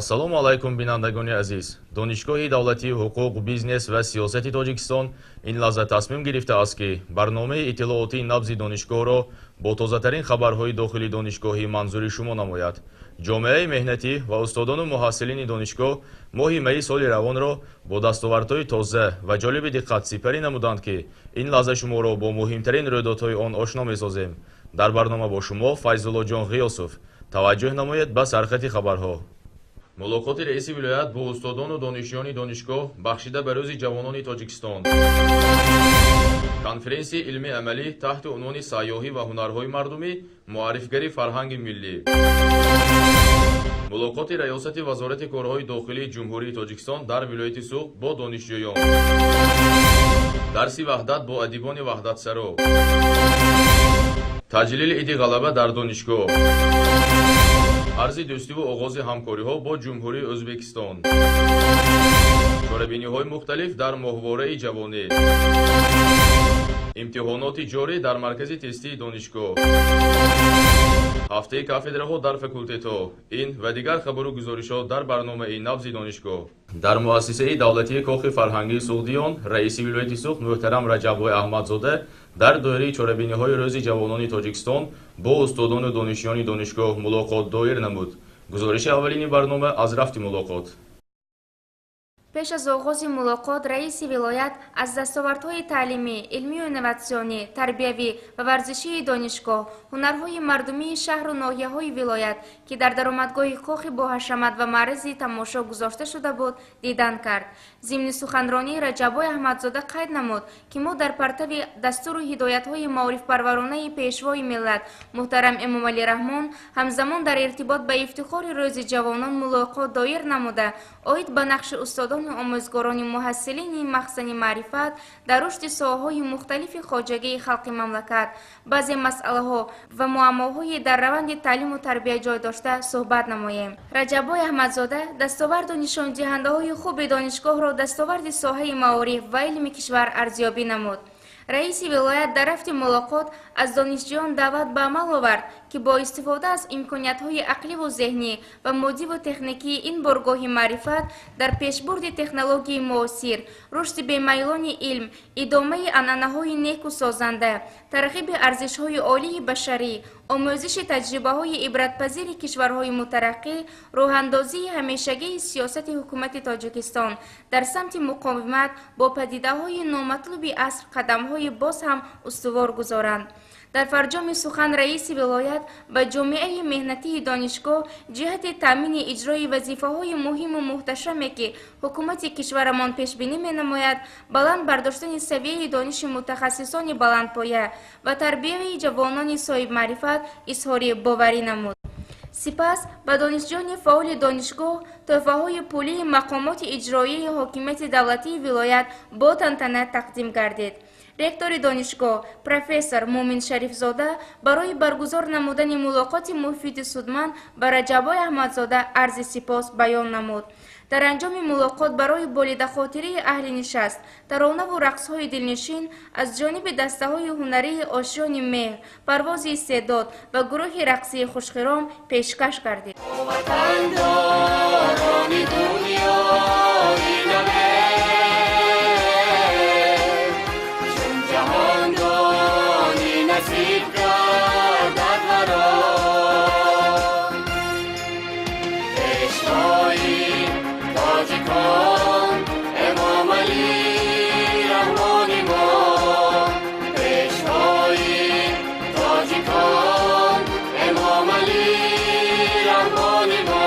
Ассалому алайкум, бинандагони азиз. Донишгоҳи давлатии ҳуқуқ, бизнес ва сиёсати Тоҷикистон ин лаҳза тасмим гирифтааст, ки барномаи иттилоотии «Набзи донишгоҳро» бо тозатарин хабарҳои дохили донишгоҳӣ манзури шумо намояд. Ҷомеаи меҳнатӣ ва устодону муҳассилини донишгоҳ моҳи майи соли равонро бо дастовардҳои тоза ва ҷолиби диққат сипарӣ намуданд, ки ин лаҳза шуморо бо муҳимтарин рӯйдодҳои он ошно месозем. Дар барнома бо шумо Файзуллоҷон Ғиёсов. Таваҷҷӯҳ намоед ба сархати хабарҳо. Мулоқоти раиси вилоят бо устодону донишҷӯёни донишгоҳ, бахшида ба Рӯзи ҷавонони Тоҷикистон. Конференсияи илмии амалӣ таҳти унвони «Сайёҳӣ ва ҳунарҳои мардумӣ: муаррифгари фарҳанги миллӣ». Мулоқоти раёсати Вазорати корҳои дохилии Ҷумҳурии Тоҷикистон дар вилояти Суғд бо донишҷӯён. Дарси ваҳдат бо адибони ваҳдатсаро. Таҷлили Иди Ғалаба дар донишгоҳ. Арзи дӯстиву оғози ҳамкориҳо бо Ҷумҳурии Ӯзбекистон. Чорабиниҳои мухталиф дар моҳвораи ҷавонӣ. Имтиҳоноти ҷорӣ дар маркази тестии донишгоҳ. Ҳафтаи кафедраҳо дар факултетҳо. Ин ва дигар хабару гузоришҳо дар барномаи «Набзи донишгоҳ». Дар муассисаи давлатии Кохи фарҳангии Суғдиён раиси вилояти Суғд муҳтарам Раҷаббой Аҳмадзода дар доираи чорабиниҳои Рӯзи ҷавонони Тоҷикистон бо устодону донишҷӯёни донишгоҳ мулоқот доир намуд. Гузориши аввалини барнома аз рафти мулоқот. Пеш аз оғози мулоқот раиси вилоят аз дастовардҳои таълимӣ, илмию инноватсионӣ, тарбиявӣ ва варзишии донишгоҳ, ҳунарҳои мардумии шаҳру ноҳияҳои вилоят, ки дар даромадгоҳи кохи боҳашамат ва маързи тамошо гузошта шуда буд, дидан кард. Зимни суханронӣ Раҷаббой Аҳмадзода қайд намуд, ки мо дар партави дастуру ҳидоятҳои маорифпарваронаи Пешвои миллат муҳтарам Эмомалӣ Раҳмон, ҳамзамон дар иртибот ба ифтихори Рӯзи ҷавонон мулоқот доир намуда, оид ба нақши устодону омӯзгорони муҳассилини махзани маърифат дар рушди соҳаҳои мухталифи хоҷагии халқи мамлакат, баъзе масъалаҳо ва муаммоҳои дар раванди таълиму тарбия ҷой дошта суҳбат намоем. Раҷаббой Аҳмадзода дастоварду нишондиҳандаҳои хуби донишгоҳро дастоварди соҳаи маориф ва илми кишвар арзёбӣ намуд. Раиси вилоят дар рафти мулоқот аз донишҷӯён даъват ба амал овард, ки бо истифода аз имкониятҳои ақливу зеҳнӣ ва моддиву техникии ин боргоҳи маърифат дар пешбурди технологияи муосир, рушди бемайлони илм, идомаи анъанаҳои неку созанда, тарғиби арзишҳои олии башарӣ, омӯзиши таҷрибаҳои ибратпазири кишварҳои мутараққӣ, роҳандозии ҳамешагии сиёсати ҳукумати Тоҷикистон дар самти муқовимат бо падидаҳои номатлуби аср қадамҳои боз ҳам устувор гузоранд. Дар фарҷоми сухан раиси вилоят ба ҷомеаи меҳнатии донишгоҳ ҷиҳати таъмини иҷрои вазифаҳои муҳиму муҳташаме, ки ҳукумати кишварамон пешбинӣ менамояд, баланд бардоштани савияи дониши мутахассисони баландпоя ва тарбияи ҷавонони соҳибмаърифат изҳори боварӣ намуд. Сипас ба донишҷӯёни фаъоли донишгоҳ тӯҳфаҳои пулии мақомоти иҷроияи ҳокимияти давлатии вилоят бо тантана тақдим гардид. Ректори донишгоҳ профессор Муъмин Шарифзода барои баргузор намудани мулоқоти муфиди судманд ба Раҷаббой Аҳмадзода арзи сипос баён намуд. Дар анҷоми мулоқот барои болидахотирии аҳли нишаст таронаву рақсҳои дилнишин аз ҷониби дастаҳои ҳунарии «Ошёни меҳр», «Парвози истеъдод» ва гурӯҳи рақсии «Хушхиром» пешкаш гардид. Ватандорони дунёи наве, чун ҷаҳондонӣ насиб гардад варо, Пешвои тоҷикон Эмомалӣ Раҳмони мо, Пешвои тоҷикон Эмомалӣ Раҳмони мо.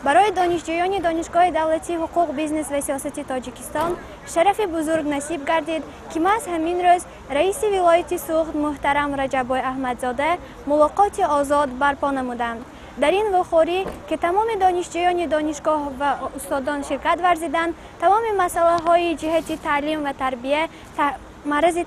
Барои донишҷӯёни Донишгоҳи давлатии ҳуқуқ, бизнес ва сиёсати Тоҷикистон шарафи бузург насиб гардид, ки маҳз ҳамин рӯз раиси вилояти Суғд муҳтарам Раҷаббой Аҳмадзода мулоқоти озод барпо намуданд. Дар ин вохӯрӣ, ки тамоми донишҷӯёни донишгоҳ ва устодон ширкат варзиданд, тамоми масъалаҳои ҷиҳати таълим ва тарбия маърази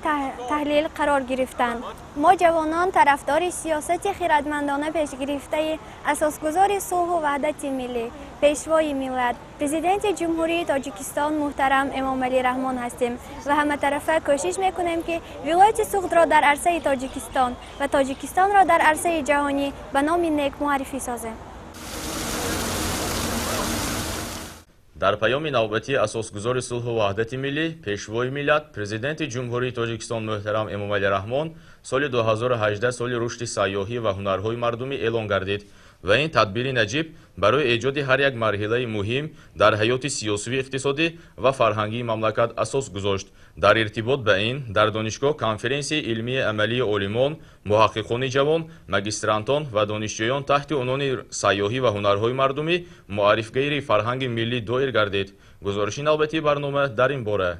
таҳлил қарор гирифтанд. Мо, ҷавонон, тарафдори сиёсати хирадмандона пешгирифтаи асосгузори сулҳу ваҳдати миллӣ, Пешвои миллат, Президенти Ҷумҳурии Тоҷикистон муҳтарам Эмомалӣ Раҳмон ҳастем ва ҳаматарафа кӯшиш мекунем, ки вилояти Суғдро дар арсаи Тоҷикистон ва Тоҷикистонро дар арсаи ҷаҳонӣ ба номи нек муаррифӣ созем. Дар паёми навбатии асосгузори сулҳу ваҳдати миллӣ, Пешвои миллат, Президенти Ҷумҳурии Тоҷикистон муҳтарам Эмомалӣ Раҳмон соли 2018 соли рушди сайёҳӣ ва ҳунарҳои мардумӣ эълон гардид ва ин тадбири наҷиб барои эҷоди ҳар як марҳилаи муҳим дар ҳаёти сиёсиву иқтисодӣ ва фарҳангии мамлакат асос гузошт. Дар иртибот ба ин дар донишгоҳ конференсияи илмии амалии олимон, муҳаққиқони ҷавон, магистрантон ва донишҷӯён таҳти унвони сайёҳӣ ва ҳунарҳои мардумӣ муаррифгари фарҳанги миллӣ доир гардид. Гузориши навбатии барнома дар ин бора.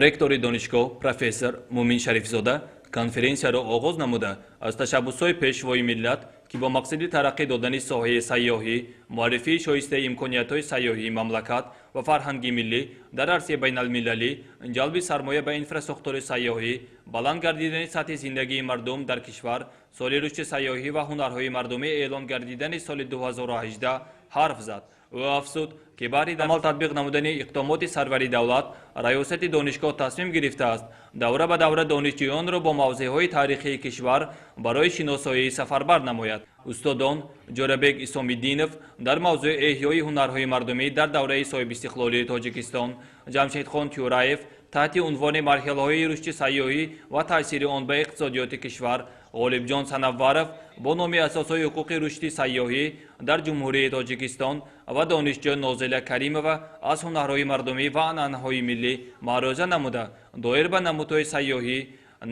Ректори донишгоҳ профессор Мумин Шарифзода конференсияро оғоз намуда аз ташаббусҳои Пешвои миллат, ки бо мақсади тараққӣ додани соҳаи сайёҳӣ, муаррифии шоистаи имкониятҳои сайёҳии мамлакат ва фарҳанги миллӣ дар арсаи байналмилалӣ, ҷалби сармоя ба инфрасохтори сайёҳӣ, баланд гардидани сатҳи зиндагии мардум дар кишвар, соли рушди сайёҳӣ ва ҳунарҳои мардумӣ эълон гардидани соли 2018 ҳарф зад. Ӯ афзуд, ки баъди амал татбиқ намудани иқдомоти сарвари давлат, раёсати донишгоҳ тасмим гирифтааст давра ба давра донишҷӯёнро бо мавзеъҳои таърихии кишвар барои шиносоӣ сафарбар намояд. Устодон Ҷӯрабек Исомиддинов дар мавзӯи эҳёи ҳунарҳои мардумӣ дар давраи соҳибистиқлолии Тоҷикистон, Ҷамшедхон Тюраев таҳти унвони марҳилаҳои рушди сайёҳӣ ва таъсири он ба иқтисодиёти кишвар, Ғолибҷон Санавваров бо номи асосҳои ҳуқуқи рушди сайёҳӣ дар Ҷумҳурии Тоҷикистон ва донишҷӯ Нозила Каримова аз ҳунарҳои мардумӣ ва анъанаҳои миллӣ маърӯза намуда доир ба намудҳои сайёҳӣ,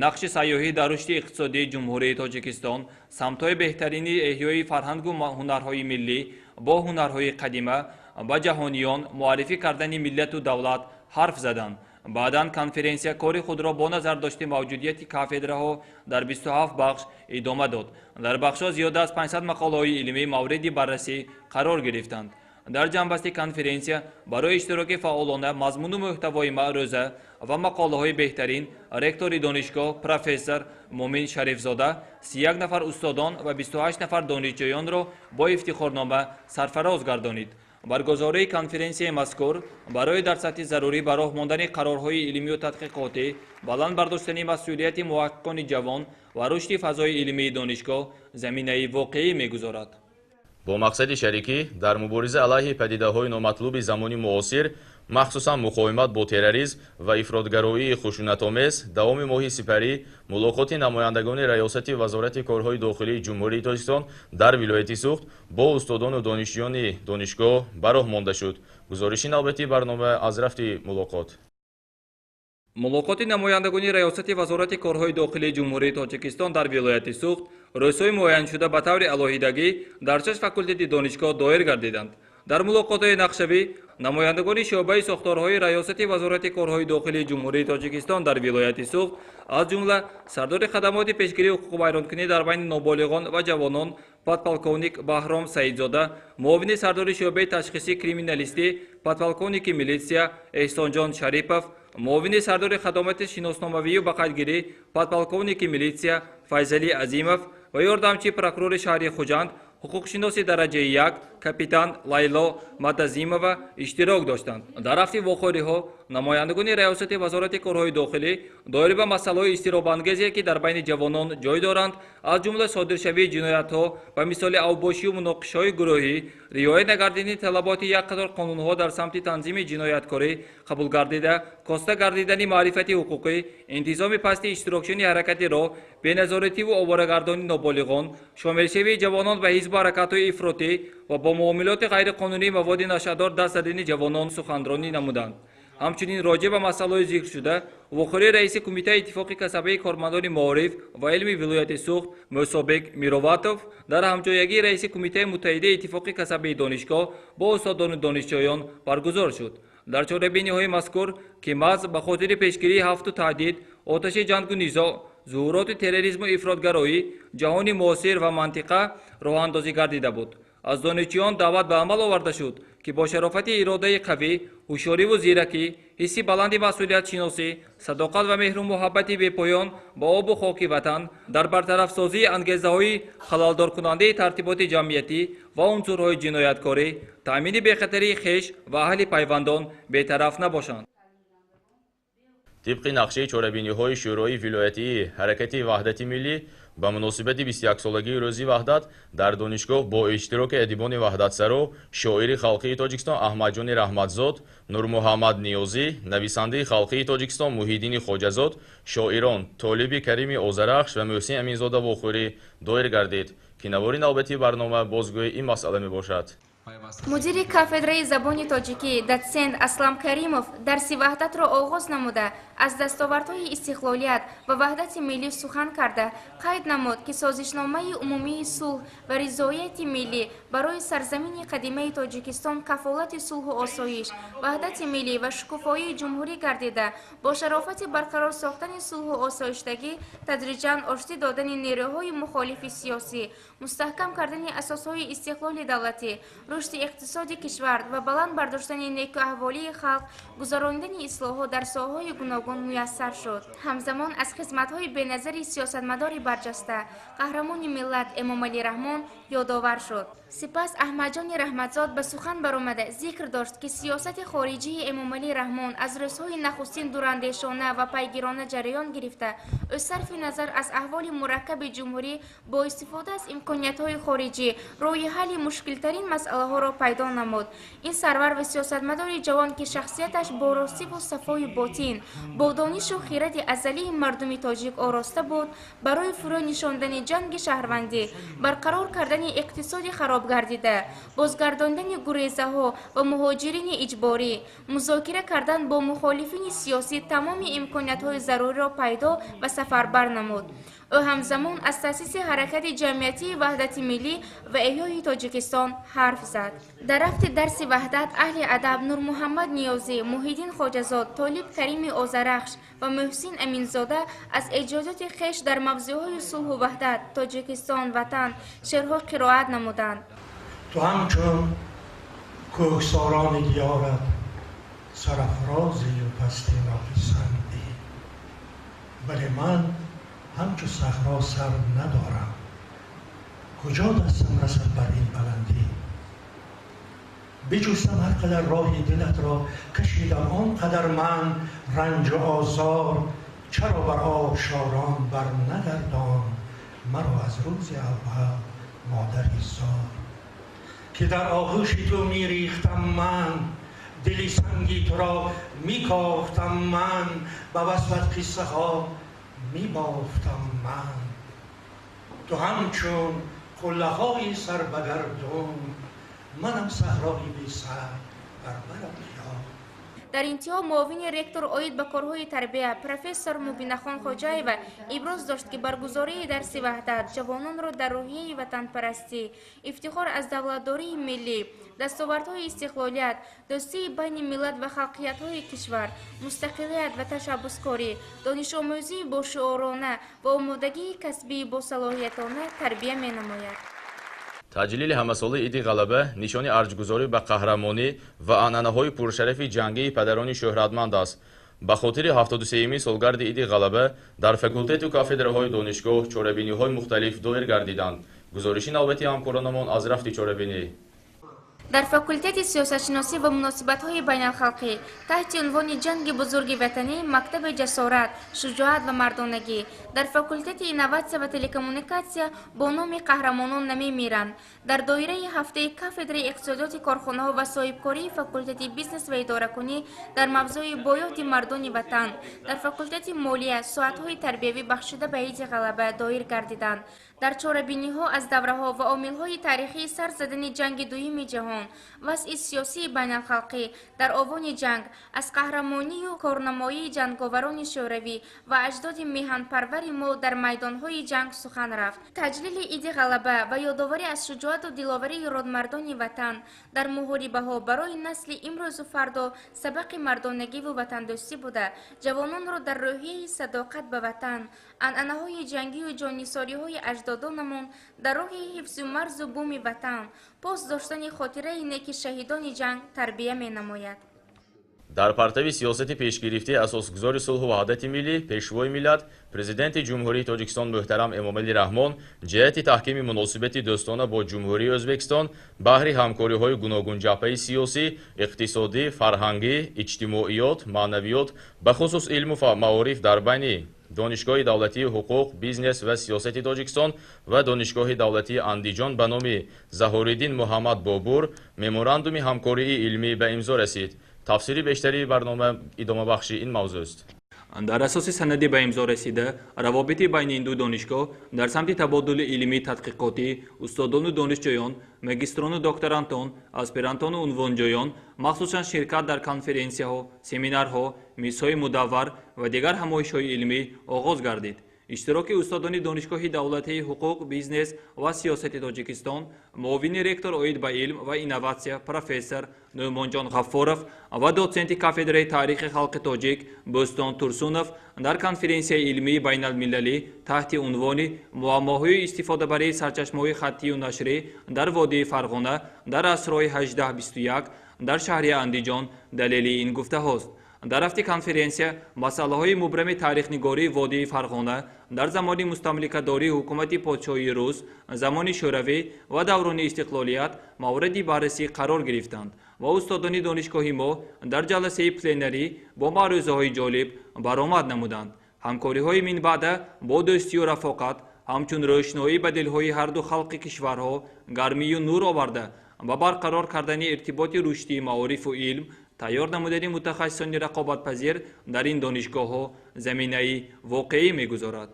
нақши сайёҳӣ дар рушди иқтисодии Ҷумҳурии Тоҷикистон, самтҳои беҳтарини эҳёи фарҳангу ҳунарҳои миллӣ бо ҳунарҳои қадима ба ҷаҳониён муаррифӣ кардани миллату давлат ҳарф заданд. Баъдан конференсия кори худро бо назардошти мавҷудияти кафедраҳо дар 27 бахш идома дод. Дар бахшҳо зиёда аз 500 мақолаҳои илмӣ мавриди баррасӣ қарор гирифтанд. Дар ҷамъбасти конференсия барои иштироки фаъолона, мазмуну мӯҳтавои маърӯза ва мақолаҳои беҳтарин ректори донишгоҳ профессор Мумин Шарифзода 31 нафар устодон ва 28 нафар донишҷӯёнро бо ифтихорнома сарфароз гардонид. Баргузории конференсияи мазкур барои дар сатҳи зарурӣ ба роҳ мондани қарорҳои илмию тадқиқотӣ, баланд бардоштани масъулияти муҳаққиқони ҷавон ва рушди фазои илмии донишгоҳ заминаи воқеӣ мегузорад. Бо мақсади шарикӣ дар мубориза алайҳи падидаҳои номатлуби замони муосир, махсусан муқовимат бо терроризм ва ифротгароии хушунатомез, давоми моҳи сипарӣ мулоқоти намояндагони раёсати Вазорати корҳои дохилии Ҷумҳурии Тоҷикистон дар вилояти Суғд бо устодону донишҷӯёни донишгоҳ ба роҳ монда шуд. Гузориши навбатии барнома аз рафти мулоқот. Мулоқоти намояндагони раёсати Вазорати корҳои дохилии Ҷумҳурии Тоҷикистон дар вилояти Суғд рӯзҳои муайяншуда ба таври алоҳидагӣ дар шаш факултети донишгоҳ доир гардиданд. Дар мулоқотҳои нақшавӣ намояндагони шӯъбаи сохторҳои раёсати Вазорати корҳои дохилии Ҷумҳурии Тоҷикистон дар вилояти Суғд, аз ҷумла сардори хадамоти пешгирии ҳуқуқвайронкунӣ дар байни ноболиғон ва ҷавонон подполковник Баҳром Саидзода, муовини сардори шӯъбаи ташхисии криминалистӣ подполковники милитсия Эҳсонҷон Шарипов, муовини сардори хадамоти шиносномавию бақайдгирӣ подполковники милитсия Файзалӣ Азимов ва ёрдамчии прокурори шаҳри Хуҷанд ҳуқуқшиноси дараҷаи 1 капитан Лайло Мадазимова иштирок доштанд. Дар рафти вохӯриҳо намояндагони раёсати Вазорати корҳои дохилӣ доир ба масъалаҳои изтиробангезе, ки дар байни ҷавонон ҷой доранд, аз ҷумла содиршавии ҷиноятҳо ба мисоли авбошию муноқишаҳои гурӯҳӣ, риоя нагардидани талаботи як қатор қонунҳо дар самти танзими ҷинояткорӣ қабул гардида, коста гардидани маърифати ҳуқуқӣ, интизоми пасти иштирокчиёни ҳаракати роҳ, беназоративу оворагардонии ноболиғон, шомилшавии ҷавонон ба ҳизбу ҳаракатҳои ифротӣ ва бо муомилоти ғайриқонунии маводи нашъадор даст задани ҷавонон суханронӣ намуданд. Ҳамчунин роҷеъ ба масъалаҳои зикршуда вохӯрии раиси Кумитаи иттифоқи касабаи кормандони маориф ва илми вилояти Суғд Мӯсобек Мироватов дар ҳамҷоягии раиси Кумитаи муттаҳидаи иттифоқи касабаи донишгоҳ бо устодону донишҷӯён баргузор шуд. Дар чорабиниҳои мазкур, ки маҳз ба хотири пешгирии ҳафту таҳдид, оташи ҷангу низоъ, зуҳуроти терроризму ифротгароӣ, ҷаҳони муосир ва мантиқа роҳандозӣ гардида буд, аз донишҷӯён даъват ба амал оварда шуд, ки бо шарофати иродаи қавӣ, ҳушёриву зиракӣ, ҳисси баланди масъулиятшиносӣ, садоқат ва меҳру муҳаббати бепоён ба обу хоки ватан дар бартарафсозии ангезаҳои халалдоркунандаи тартиботи ҷамъиятӣ ва унсурҳои ҷинояткорӣ, таъмини бехатарии хеш ва аҳли пайвандон бетараф набошанд. Тибқи нақшаи чорабиниҳои Шӯрои вилоятии ҳаракати ваҳдати миллӣ Ба муносибати 21-солагии Рӯзи Ваҳдат дар донишгоҳ бо иштироки адибони ваҳдатсаро, шоири халқии Тоҷикистон Аҳмадҷони Раҳматзод, Нурмуҳаммад Ниёзӣ, нависандаи халқии Тоҷикистон Муҳиддини Хоҷазод, шоирон Толиби Карими Озарахш ва Муҳсин Аминзода вохӯрӣ доир гардид, ки навори навбатии барнома бозгӯи ин масъала мебошад. Мудири кафедраи забони тоҷикӣ, дотсент Аслам Каримов дарси ваҳдатро оғоз намуда, аз дастовардҳои истиқлолият ва ваҳдати миллӣ сухан карда, қайд намуд, ки созишномаи умумии сулҳ ва ризояти миллӣ барои сарзамини қадимаи Тоҷикистон кафолати сулҳу осоиш, ваҳдати миллӣ ва шукуфоии ҷумҳурӣ гардида, бо шарофати барқарор сохтани сулҳу осоиштагӣ, тадриҷан оштӣ додани нерӯҳои мухолифи сиёсӣ, мустаҳкам кардани асосҳои истиқлоли давлатӣ, рушди иқтисоди кишвар ва баланд бардоштани некуаҳволии халқ, гузаронидани ислоҳот дар соҳаҳои гуногун муяссар шуд. Ҳамзамон аз хизматҳои беназари сиёсатмадори барҷаста, қаҳрамони миллат Эмомалӣ Раҳмон ёдовар шуд. Сипас Аҳмадҷони Раҳматзод ба сухан баромада зикр дошт, ки сиёсати хориҷии Эмомалӣ Раҳмон аз рӯзҳои нахустин дурандешона ва пайгирона ҷараён гирифта, ӯ сарфи назар аз аҳволи мураккаби ҷумҳурӣ бо истифода аз имкониятҳои хориҷӣ роҳи ҳалли мушкилтарин масъалаҳоро пайдо намуд. Ин сарвар ва сиёсатмадори ҷавон, ки шахсияташ бо ростиву сафои ботин, бо донишу хиради азалии мардуми тоҷик ороста буд, барои фурӯ нишондани ҷанги шаҳрвандӣ, барқарор кардани иқтисоди хароб гардида, бозгардондани гурезаҳо ва муҳоҷирини иҷборӣ, музокира кардан бо мухолифини сиёсӣ тамоми имкониятҳои заруриро пайдо ва сафарбар намуд. Ӯ ҳамзамон аз таъсиси ҳаракати ҷамъиятии ваҳдати миллӣ ва эҳёи Тоҷикистон ҳарф зад. Дар рафти дарси ваҳдат аҳли адаб Нурмуҳаммад Ниёзӣ, Муҳиддин Хоҷазод, Толиб Карими Озарахш ва Муҳсин Аминзода аз эҷодиёти хеш дар мавзӯъҳои сулҳу ваҳдат, Тоҷикистон, ватан шеърҳо қироат намуданд. Ту ҳамчун кӯҳсорони диёрат сарафрозию пасти нописандӣ, вале ман ҳамчу саҳро сар надорам, куҷо дастам расад бар ин баландӣ? Биҷустам ҳар қадар роҳи дилатро, кашидам он қадар ман ранҷу озор, чаро бар обшорон бар нагардон маро аз рӯзи аввал модари зор, ки дар оғӯши ту мерехтам ман, дили санги туро мекофтам ман, ба васфат қиссаҳо мебофтам ман. Ту ҳамчун қуллаҳои сар ба гардун, манам саҳрои бесар бар барам ёр. Дар интиҳо муовини ректор оид ба корҳои тарбия профессор Мубинахон Хоҷаева иброз дошт, ки баргузории дарси ваҳдат ҷавононро дар рӯҳияи ватанпарастӣ, ифтихор аз давлатдории миллӣ, дастовардҳои истиқлолият, дӯстии байни миллат ва халқиятҳои кишвар, мустақилият ва ташаббускорӣ, донишомӯзии бошуурона ва омодагии касбии босалоҳиятона тарбия менамояд. Таҷлили ҳамасолаи Иди Ғалаба нишони арҷгузорӣ ба қаҳрамонӣ ва анъанаҳои пуршарафи ҷангии падарони шӯҳратманд аст. Ба хотири 73-юми солгарди Иди Ғалаба дар факултету кафедраҳои донишгоҳ чорабиниҳои мухталиф доир гардиданд. Гузориши навбати ҳамкоронамон аз рафти чорабинӣ. Дар факултети сиёсатшиносӣ ва муносибатҳои байналхалқӣ таҳти унвони ҷанги бузурги ватанӣ, мактаби ҷасорат, шуҷоат ва мардонагӣ, дар факултети инноватсия ва телекоммуникатсия бо номи қаҳрамонон намемиранд, дар доираи ҳафтаи кафедраи иқтисодиёти корхонаҳо ва соҳибкории факултети бизнес ва идоракунӣ дар мавзӯи боёди мардони ватан, дар факултети молия соатҳои тарбиявӣ бахшида ба Иди Ғалаба доир гардиданд. Дар чорабиниҳо аз давраҳо ва омилҳои таърихии сар задани ҷанги дуюми ҷаҳон, вазъи сиёсии байналхалқӣ дар овони ҷанг, аз қаҳрамонию корнамоии ҷанговарони шӯравӣ ва аҷдоди меҳанпарвари мо дар майдонҳои ҷанг сухан рафт. Таҷлили Иди Ғалаба ва ёдоварӣ аз шуҷоату диловарии родмардони ватан дар муҳорибаҳо барои насли имрӯзу фардо сабақи мардонагиву ватандӯстӣ буда, ҷавононро дар рӯҳияи садоқат ба ватан, анъанаҳои ҷангию ҷоннисориҳои аҷдодонамон дар роҳи ҳифзу марзу буми ватан, пос доштани хотираи неки шаҳидони ҷанг тарбия менамояд. Дар партави сиёсати пешгирифтаи асосгузори сулҳу ваҳдати миллӣ, Пешвои миллат, Президенти Ҷумҳурии Тоҷикистон муҳтарам Эмомалӣ Раҳмон ҷиҳати таҳкими муносибати дӯстона бо Ҷумҳурии Ӯзбекистон баҳри ҳамкориҳои гуногунҷабҳаи сиёсӣ, иқтисодӣ, фарҳангӣ, иҷтимоиёт, маънавиёт, бахусус илму маориф дар байни Донишгоҳи давлатии ҳуқуқ, бизнес ва сиёсати Тоҷикистон ва Донишгоҳи давлатии Андиҷон ба номи Заҳориддин Муҳаммад Бобур меморандуми ҳамкории илмӣ ба имзо расид. Тафсири бештари барнома идомабахши ин мавзӯст. Дар асоси санади ба имзо расида, равобити байни ин ду донишгоҳ дар самти табодули илмии тадқиқотӣ, устодону донишҷӯён, магистрону докторантон, аспирантону унвонҷӯён, махсусан ширкат дар конференсияҳо, семинарҳо, мизҳои мудаввар ва дигар ҳамоишҳои илмӣ оғоз гардид. Иштироки устодони Донишгоҳи давлатии ҳуқуқ, бизнес ва сиёсати Тоҷикистон, муовини ректор оид ба илм ва инноватсия профессор Нӯъмонҷон Ғаффоров ва дотсенти кафедраи таърихи халқи тоҷик Бӯстон Турсунов дар конференсияи илмии байналмилалӣ таҳти унвони «Муаммоҳои истифодабарии сарчашмаҳои хаттию нашрӣ дар водии Фарғона дар асрҳои 18-21 дар шаҳри Андиҷон» далели ин гуфтаҳост. Дар рафти конференсия масъалаҳои мубрами таърихнигории водии Фарғона дар замони мустамликадории ҳукумати подшоҳии рус, замони шӯравӣ ва даврони истиқлолият мавриди баррасӣ қарор гирифтанд ва устодони донишгоҳи мо дар ҷаласаи пленарӣ бо маърӯзаҳои ҷолиб баромад намуданд. Ҳамкориҳои минбаъда бо дӯстию рафоқат ҳамчун рӯшноӣ ба дилҳои ҳарду халқи кишварҳо гармию нур оварда ба барқарор кардани иртиботи рушдии маорифу илм, тайёр намудани мутахассисони рақобатпазир дар ин донишгоҳҳо заминаи воқеӣ мегузорад.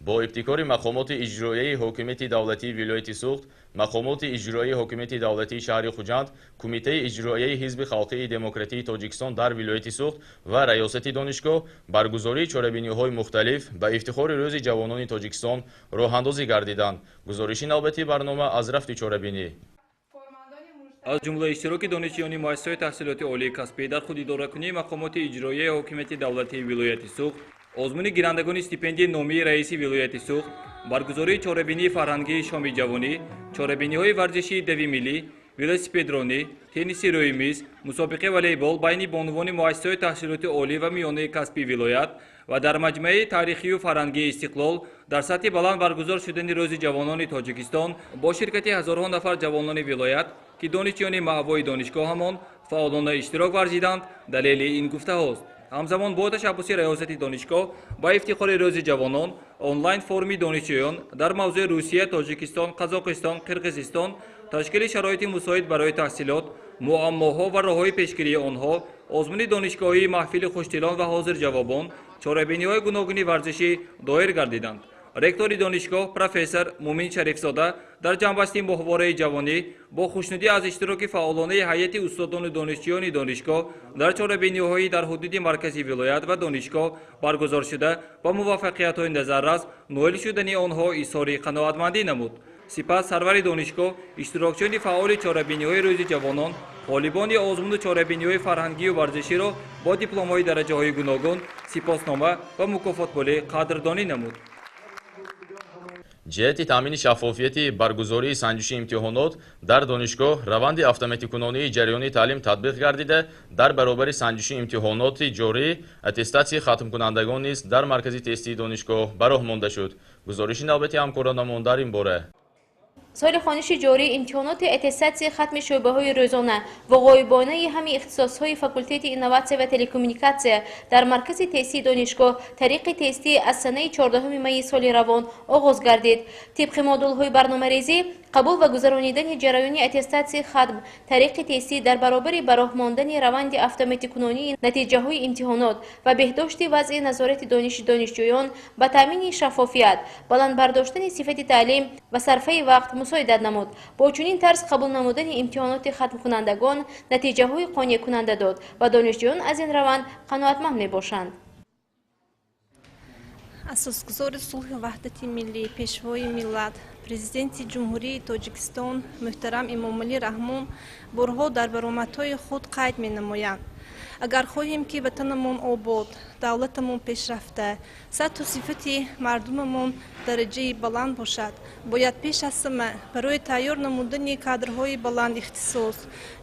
Бо ибтикори мақомоти иҷроияи ҳокимияти давлатии вилояти Суғд, мақомоти иҷроияи ҳокимияти давлатии шаҳри Хуҷанд, Кумитаи иҷроияи Ҳизби халқии демократии Тоҷикистон дар вилояти Суғд ва раёсати донишгоҳ баргузории чорабиниҳои мухталиф ба ифтихори Рӯзи ҷавонони Тоҷикистон роҳандозӣ гардиданд. Гузориши навбатии барнома аз рафти чорабинӣ. Аз ҷумла иштироки донишҷӯёни муассисаҳои таҳсилоти олии касбӣ дар худидоракунии мақомоти иҷроияи ҳокимияти давлатии вилояти Суғд, озмуни гирандагони стипендияи номии раиси вилояти Суғд, баргузории чорабинии фарҳангии шоми ҷавонӣ, чорабиниҳои варзишии дави миллӣ, велосипедронӣ, тенниси рӯи миз, мусобиқаи волейбол байни бонувони муассисаҳои таҳсилоти олӣ ва миёнаи касбии вилоят ва дар маҷмӯаи таърихию фарҳангии Истиқлол дар сатҳи баланд баргузор шудани Рӯзи ҷавонони Тоҷикистон бо ширкати ҳазорҳо нафар ҷавонони вилоят, ки донишҷӯёни маъвои донишгоҳамон фаъолона иштирок варзиданд, далели ин гуфтаҳост. Ҳамзамон бо ташаббуси раёсати донишгоҳ ба ифтихори Рӯзи ҷавонон онлайн форуми донишҷӯён дар мавзӯи Русия, Тоҷикистон, Қазоқистон, Қирғизистон, ташкили шароити мусоид барои таҳсилот, муаммоҳо ва роҳҳои пешгирии онҳо, озмуни донишгоҳии маҳфили хуштилон ва ҳозирҷавобон, чорабиниҳои гуногуни варзишӣ доир гардиданд. Ректори донишгоҳ профессор Мумин Шарифзода дар ҷамъбасти моҳвораи ҷавонӣ бо хушнудӣ аз иштироки фаъолонаи ҳайати устодону донишҷӯёни донишгоҳ дар чорабиниҳои дар ҳудуди маркази вилоят ва донишгоҳ баргузоршуда ба муваффақиятҳои назаррас ноил шудани онҳо изҳори қаноатмандӣ намуд. Сипас сарвари донишгоҳ иштирокчиёни фаъоли чорабиниҳои Рӯзи ҷавонон, ғолибони озмуну чорабиниҳои фарҳангию варзиширо бо дипломҳои дараҷаҳои гуногун, сипоснома ва мукофотпулӣ қадрдонӣ намуд. Ҷиҳати таъмини шаффофияти баргузории санҷиши имтиҳонот дар донишгоҳ раванди автоматикунонии ҷараёни таълим татбиқ гардида, дар баробари санҷиши имтиҳоноти ҷорӣ аттестатсияи хатмкунандагон низ дар маркази тестии донишгоҳ ба роҳ монда шуд. Гузориши навбати ҳамкоронамон дар ин бора. Соли хониши ҷорӣ имтиҳоноти аттестатсияи хатми шӯъбаҳои рӯзона ва ғоибонаи ҳамаи ихтисосҳои факултети инноватсия ва телекоммуникатсия дар маркази тестии донишгоҳ тариқи тестӣ аз санаи 14 майи соли равон оғоз гардид. Тибқи модулҳои барномарезӣ, қабул ва гузаронидани ҷараёни аттестатсияи хатм тариқи тестӣ дар баробари ба роҳ мондани раванди автоматикунонии натиҷаҳои имтиҳонот ва беҳдошти вазъи назорати дониши донишҷӯён ба таъмини шаффофият, баланд бардоштани сифати таълим ва сарфаи вақт мусоидат намуд. Бо чунин тарз қабул намудани имтиҳоноти хатмкунандагон натиҷаҳои қонеъкунанда дод ва донишҷӯён аз ин раванд қаноатманд мебошанд. Асосгузори сулҳу ваҳдати миллӣ, пешвои миллат, Президенти Ҷумҳурии Тоҷикистон муҳтарам Эмомалӣ Раҳмон борҳо дар баромадҳои худ қайд менамоянд: агар хоҳем, ки ватанамон обод, давлатамон пешрафта, сатҳу сифати мардумамон дараҷаи баланд бошад, бояд пеш аз ҳама барои тайёр намудани кадрҳои баландихтисос,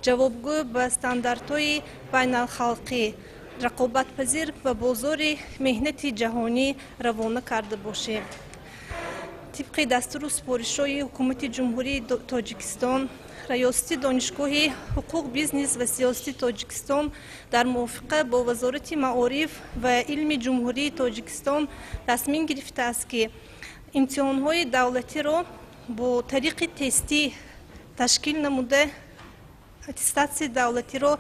ҷавобгӯ ба стандартҳои байналхалқӣ, рақобатпазир ба бозори меҳнати ҷаҳонӣ равона карда бошем. Тибқи дастуру супоришҳои Ҳукумати Ҷумҳурии Тоҷикистон, Раёсати Донишгоҳи ҳуқуқ, бизнес ва сиёсати Тоҷикистон дар мувофиқа бо Вазорати маориф ва илми Ҷумҳурии Тоҷикистон тасмим гирифтааст, ки имтиҳонҳои давлатиро бо тариқи тестӣ ташкил намуда, аттестатсияи давлатиро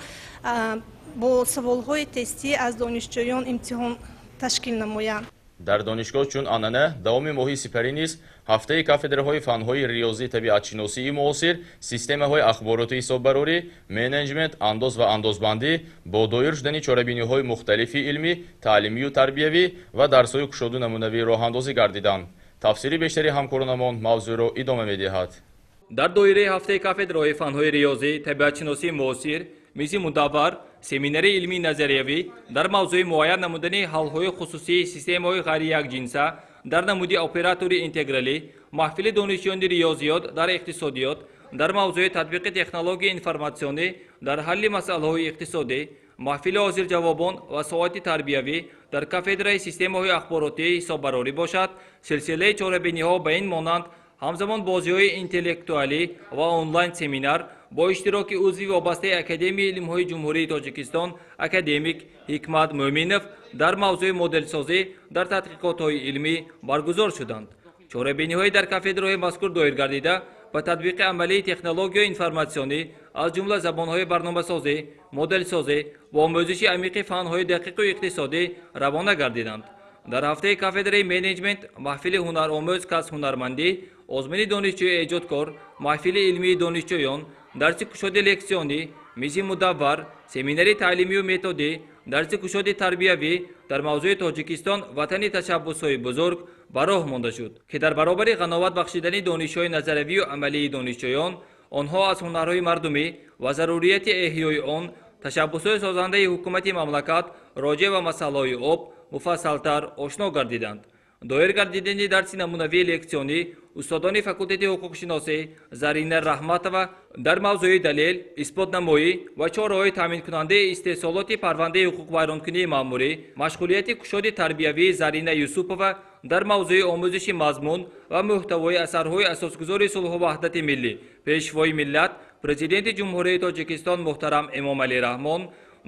бо саволҳои тестӣ аз донишҷӯён имтиҳон ташкил намоянд. Дар донишгоҳ чун анъана давоми моҳи сипарӣ низ ҳафтаи кафедраҳои фанҳои риёзӣ, табиатшиносии муосир, системаҳои ахбороту ҳисоббарорӣ, менеҷмент, андоз ва андозбандӣ бо доир шудани чорабиниҳои мухталифи илмӣ, таълимию тарбиявӣ ва дарсҳои кушоду намунавӣ роҳандозӣ гардиданд. Тафсири бештари ҳамкоронамон мавзӯъро идома медиҳад. Дар доираи ҳафтаи кафедраҳои фанҳои риёзӣ, табиатшиносии муосир, мизи мудаввар, семинари илмии назариявӣ дар мавзӯи муайян намудани ҳалҳои хусусии системаҳои ғайриякҷинса дар намуди оператори интегралӣ, маҳфили донишҷӯёни риёзиёт дар иқтисодиёт дар мавзӯи татбиқи технологияи информатсионӣ дар ҳалли масъалаҳои иқтисодӣ, маҳфили ҳозирҷавобон ва соати тарбиявӣ дар кафедраи системаҳои ахборотии ҳисоббарорӣ бошад, силсилаи чорабиниҳо ба ин монанд, ҳамзамон бозиҳои интеллектуалӣ ва онлайн семинар бо иштироки узви вобастаи Академияи илмҳои Ҷумҳурии Тоҷикистон, академик Ҳикмат Мӯъминов дар мавзӯи моделсозӣ дар тадқиқотҳои илмӣ баргузор шуданд. Чорабиниҳои дар кафедраҳои мазкур доир гардида ба татбиқи амалии технологияи информатсионӣ, аз ҷумла забонҳои барномасозӣ, моделсозӣ ва омӯзиши амиқи фанҳои дақиқу иқтисодӣ равона гардиданд. Дар ҳафтаи кафедраи менеҷмент маҳфили ҳунаромӯз кас ҳунармандӣ, озмуни донишҷӯи эҷодкор, маҳфили илмии донишҷӯён, дарси кушоди лексионӣ, мизи мудаввар, семинари таълимию методӣ, дарси кушоди тарбиявӣ дар мавзӯи Тоҷикистон ватани ташаббусҳои бузург ба роҳ монда шуд, ки дар баробари ғановат бахшидани донишҳои назариявию амалии донишҷӯён, онҳо аз ҳунарҳои мардумӣ ва зарурияти эҳёи он, ташаббусҳои созандаи ҳукумати мамлакат роҷеъ ба масъалаҳои об муфассалтар ошно гардиданд. Доир гардидани дарси намунавии лексионӣ устодони факултети ҳуқуқшиносӣ Зарина Раҳматова дар мавзӯи далел, исботнамоӣ ва чораҳои таъминкунандаи истеҳсолоти парвандаи ҳуқуқвайронкунии маъмурӣ, машғулияти кушоди тарбиявии Зарина Юсупова дар мавзӯи омӯзиши мазмун ва мӯҳтавои асарҳои асосгузори сулҳу ваҳдати миллӣ, Пешвои миллат, Президенти Ҷумҳурии Тоҷикистон муҳтарам Эмомалӣ Раҳмон,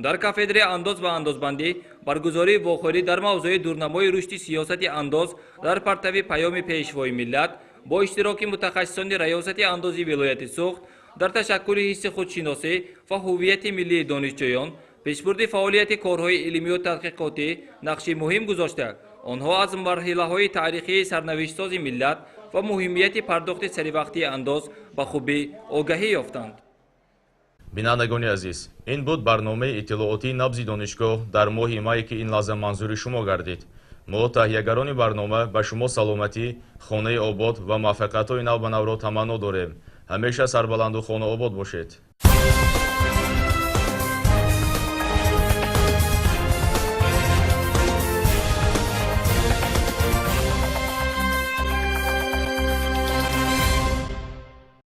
дар кафедраи андоз ва андозбандӣ баргузории вохӯрӣ дар мавзӯи дурнамои рушди сиёсати андоз дар партави паёми Пешвои миллат бо иштироки мутахассисони Раёсати андози вилояти Суғд дар ташаккули ҳисси худшиносӣ ва ҳуввияти миллии донишҷӯён, пешбурди фаъолияти корҳои илмию тадқиқотӣ нақши муҳим гузошта, онҳо аз марҳилаҳои таърихии сарнавиштсози миллат ва муҳимияти пардохти саривақтии андоз ба хубӣ огаҳӣ ёфтанд. Бинандагони азиз, ин буд барномаи иттилоотии Набзи донишгоҳ дар моҳи май, ки ин лаҳза манзури шумо гардид. Мо, таҳиягарони барнома, ба шумо саломатӣ, хонаи обод ва муваффақиятҳои нав ба навро таманно дорем. Ҳамеша сарбаланду хонаобод бошед.